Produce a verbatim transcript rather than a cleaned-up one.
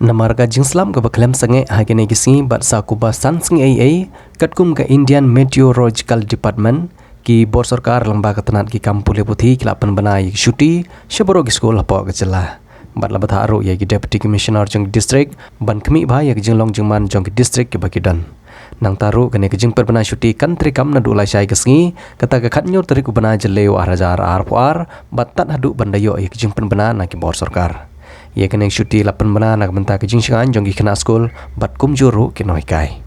Namar ka jingslam kaba khlem sangeh ha kine ki sngi bad sa kumba san sngi ei ei, katkum ka Indian Meteorological Department, ki bor sorkar lyngba ka tnat ki kam pule puthi ki la pynbna ïa ki shuti sha baroh ki skul hapoh ka jylla. Bad la bthah ruh ïa ki Deputy Commissioner jong ki district ban khmih bha ïa ki jinglong jingman jong ki district kiba ki don. Nangta ruh kane ka jingpynbna shuti kan treikam naduh lashai ka sngi, kata ka khatnyiar tarik u bnai Jylliew ar hajar arphew ar, bad tad haduh ban da ïoh ïa ka jingpynbna na ki bor sorkar. Ïa kane ka shuti la pynbna na ka bynta ka jingshngaiñ jong ki khynnah skul bad kumjuh ruh ki nonghikai.